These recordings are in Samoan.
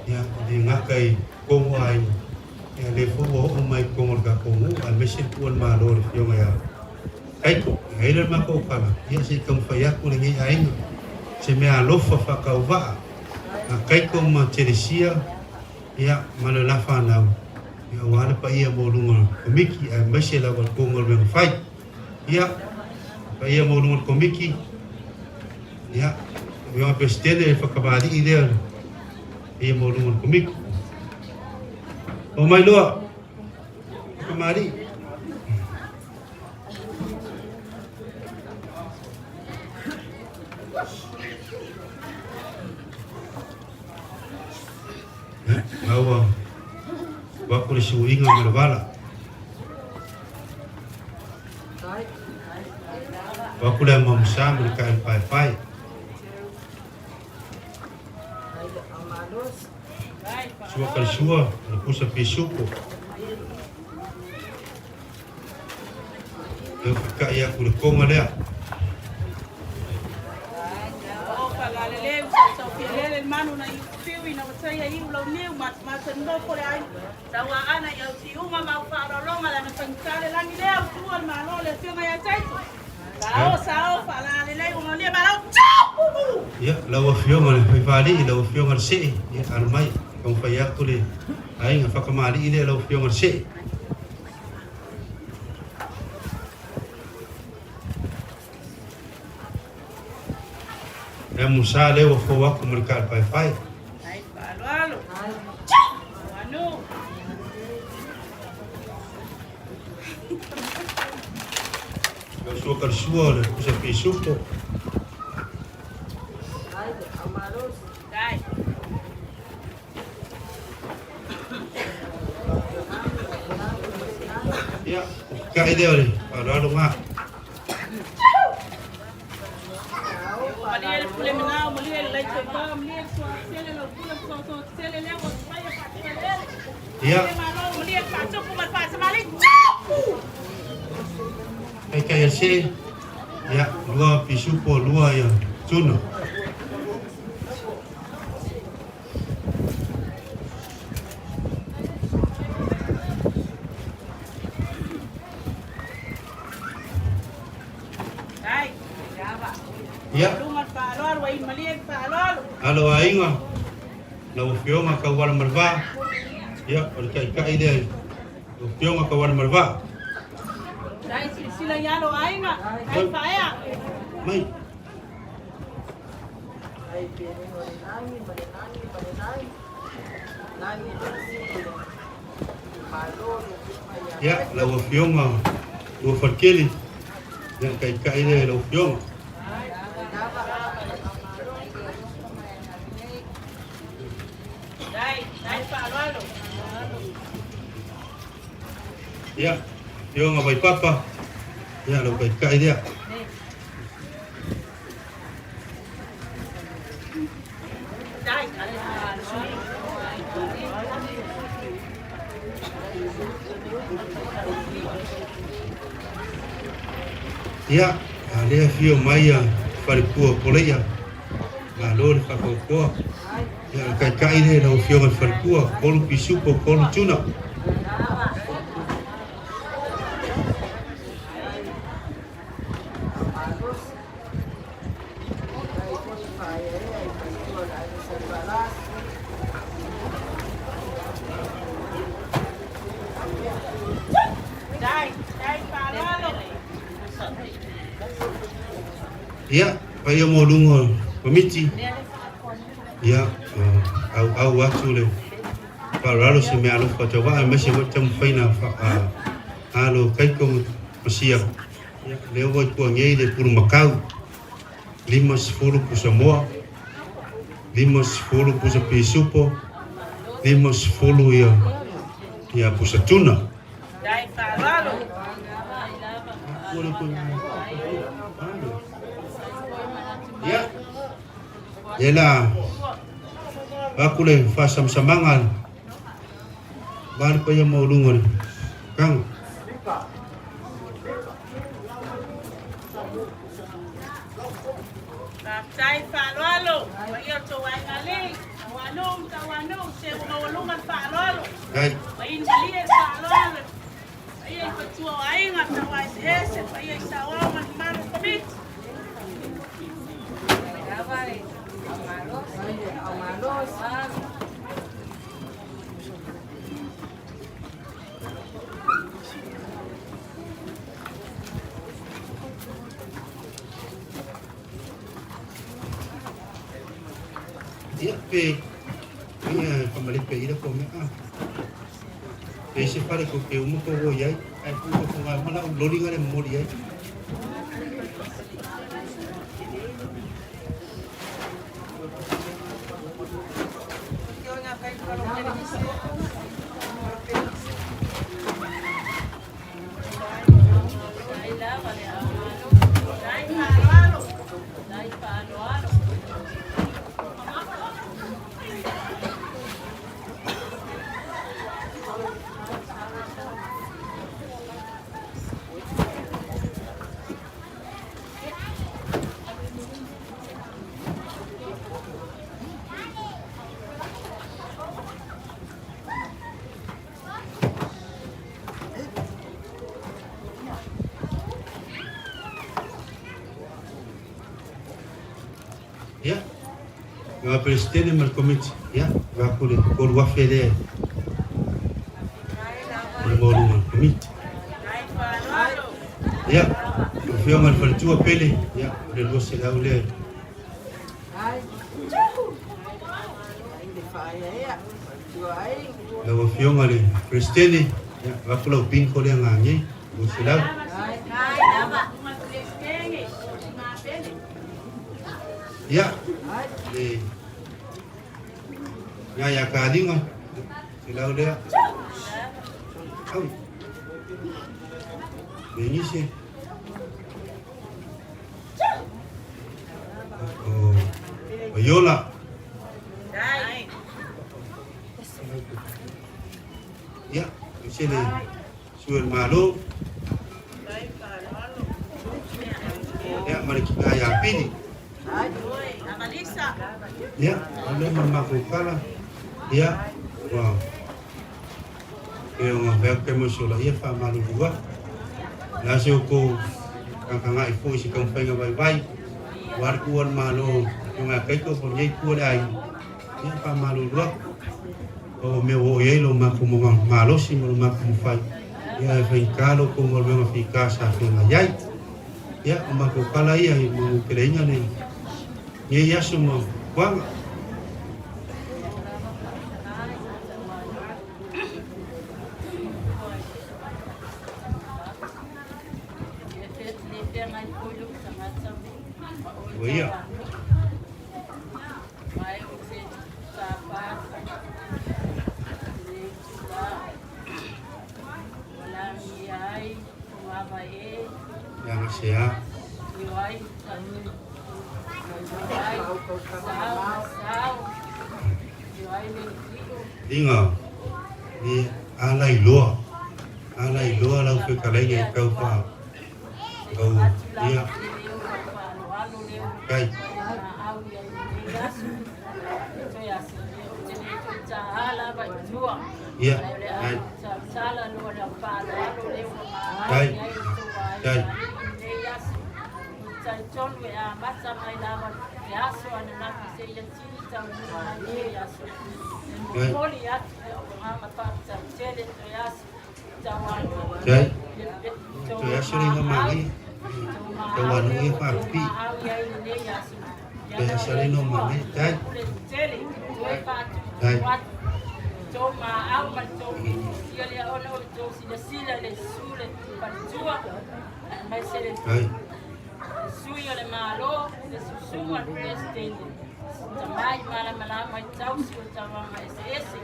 Ia, e le gata i totonu o aiga, ia lea foi ua oo mai i totonu o le tatou nuu aemaise le Pua o le Malo le Afioga ia Taito. E ai lea o le matou tala, ia se i taumafai atu lenei aiga, se mea alofa faatauvaa a Taito ma Telesia, ia, ma le la fanau, ia, aua le paia maualuga o le Komiti aemaise lava le tou galuega fai. Ia, paia maualuga o le Komiti, ia, Afioga Peresetene, le fakamalii lea, le paia maualuga o le Komiti. Oo mai loa, fakamalii. Ia, ua ua le suiga ma le vala. O aku lea mamusa ma le kae paepae. Sua ka le sua, le pusa pisupo. Leo fikaʻi aku le konga lea. Tauaana i au tiuga ma au faaaloaloga le ana faigata le lagi lea au tua le Malo le Afioga ia Taito. Sao sao faalalelei ua manuia malo. Tchau! Ia, lau Afioga i le Faifaalii, lau Afioga i le See, ia, alo mai, taumafai atu le aiga fakamalii lea lau Afioga i le See. Ia Musa lea ua fou atu ma le taapaepae. Ai faaaloalo. Anu. Lau sua kalisua o le pusa pisupo. Dai. Ia, o kai lea o le faaaloalo ngā. Malie le pule minao, malie le laito i pa, malie le sua sele, lau pule so so sele lea ua faia faatua lele. Ia. Malie malo, malie le faatupu ma le faasamali. Tupu! Kai kai a se, ia, lua pisupo, lua ia tuna. Ia. Alo aiga, lau Afioga Tauala ma le Va. Ia, o le taitai lea i lau Afioga Tauala ma le Va. Mai. Ia, lau Afioga Lua Falikeli, ia le taitai lea i lau Afioga. Ia, Afioga Vaipapa, ia lau taitai lea. Ia, a lea afio mai a Falepua Poleia, malo le faatoatoa. Ia, o le taitai lea i lau Afioga i le Falepua, kolu pisupo, kolu tuna. Ia, paia maualuga o le Komiti, ia, auau atu le faaaloalo se mea alofa tauvaa aemaise foi le taumafaiga alo taito ma sia. Ia, lea ua i tua nei le pulumakau, 50 pusa moa, 50 pusa pisupo, 50 ia, ia pusa tuna. Dai faaaloalo. Ia, lea la aku le faasamasamaga va le paia maualuga o le kaga. Faafetai faaaloalo. Paia o tou aiga alii. Ai. Ia pe ia pamale pe ira ko me a. Pe se pare ko ke umu ko wo iai ai ku ko ko ngā mana o lori ngare mori ai. Ia, nga presidente ma le komiti, ia, va ku le ko lua fele. Le mo lu komiti. Ia, o fio ma le faletua pele, ia, le lua se lau le. La o fio ma le presidente, ia, va ku lau pin ko le nga ngi, lo se lau. Ia, le nga ya ka linga, se lau lea. Au. Le ngise. O o Yola. Ia, se le suel malo. Ia, mare ki ngā ia pini. Ia, o le ma mako kala. Ia, wa. E o ngā whea ke mo sola ia wha malu lua. La se o ko kangkanga i fo i se kaumwhainga vai vai. War kuan malo o ngā kaiko po nei kua le ai. Ia wha malu lua. O me o e lo mako mo ngā malosi mo lo mako mo whai. Ia e whai kalo ko mo lua fi ka sa whenga iai. Ia, o mako kala ia i mo kele inga nei. Nge iaso mo kuanga. O ia. Ia nga se a. Linga. Ni ala i loa. Ala i loa lau fe kalainga i kau wha. Kau ia. Kai. Ia. Kai. Kai. Kai. Kai. Toi aso ringa mangi. Tau anu ia wha pi. Toi aso ringa mangi. Kai. Kai. Kai. Sui o le malo, le susuga le presidente. Tamai malamalama i tausi o tavaga eseese.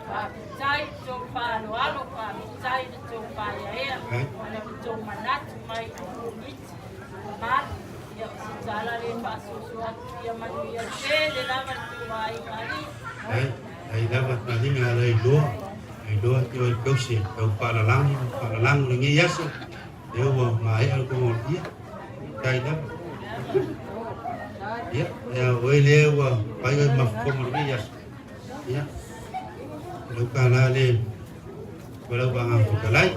Faafetai tou faaaloalo, faafetai le tou faaeaea, ona o le tou manatu mai i komiti mamalu. Ia o se tala lē faasoaso atu ia manuia tele lava le tou aiga alii. Ai, ai lava talinga ala i loa. Ai loa te oi kause, tau whaalalangi, whaalalangu le ngi aso. E ua mai al ko ia. Tai lava. Ia, e o ele ua pai oi mafukoma le ngi aso. Ia, lau kālā le ma lau vaega fetalai.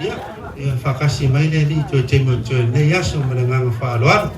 Ia, ia faatasi mai le Alii i toe taimi o totoe o lenei aso ma le agaga faaaloalo.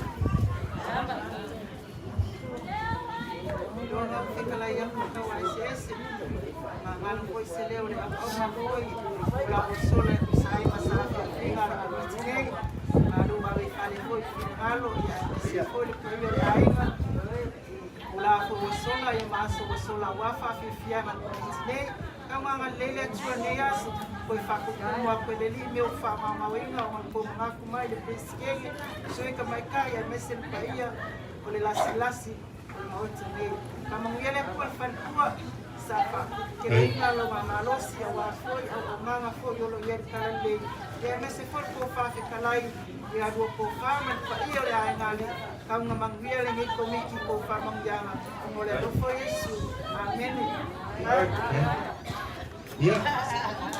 Ia,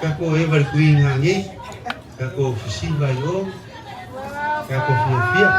kako e wale kui ngā nge, kako sisiva i o, kako fiafia.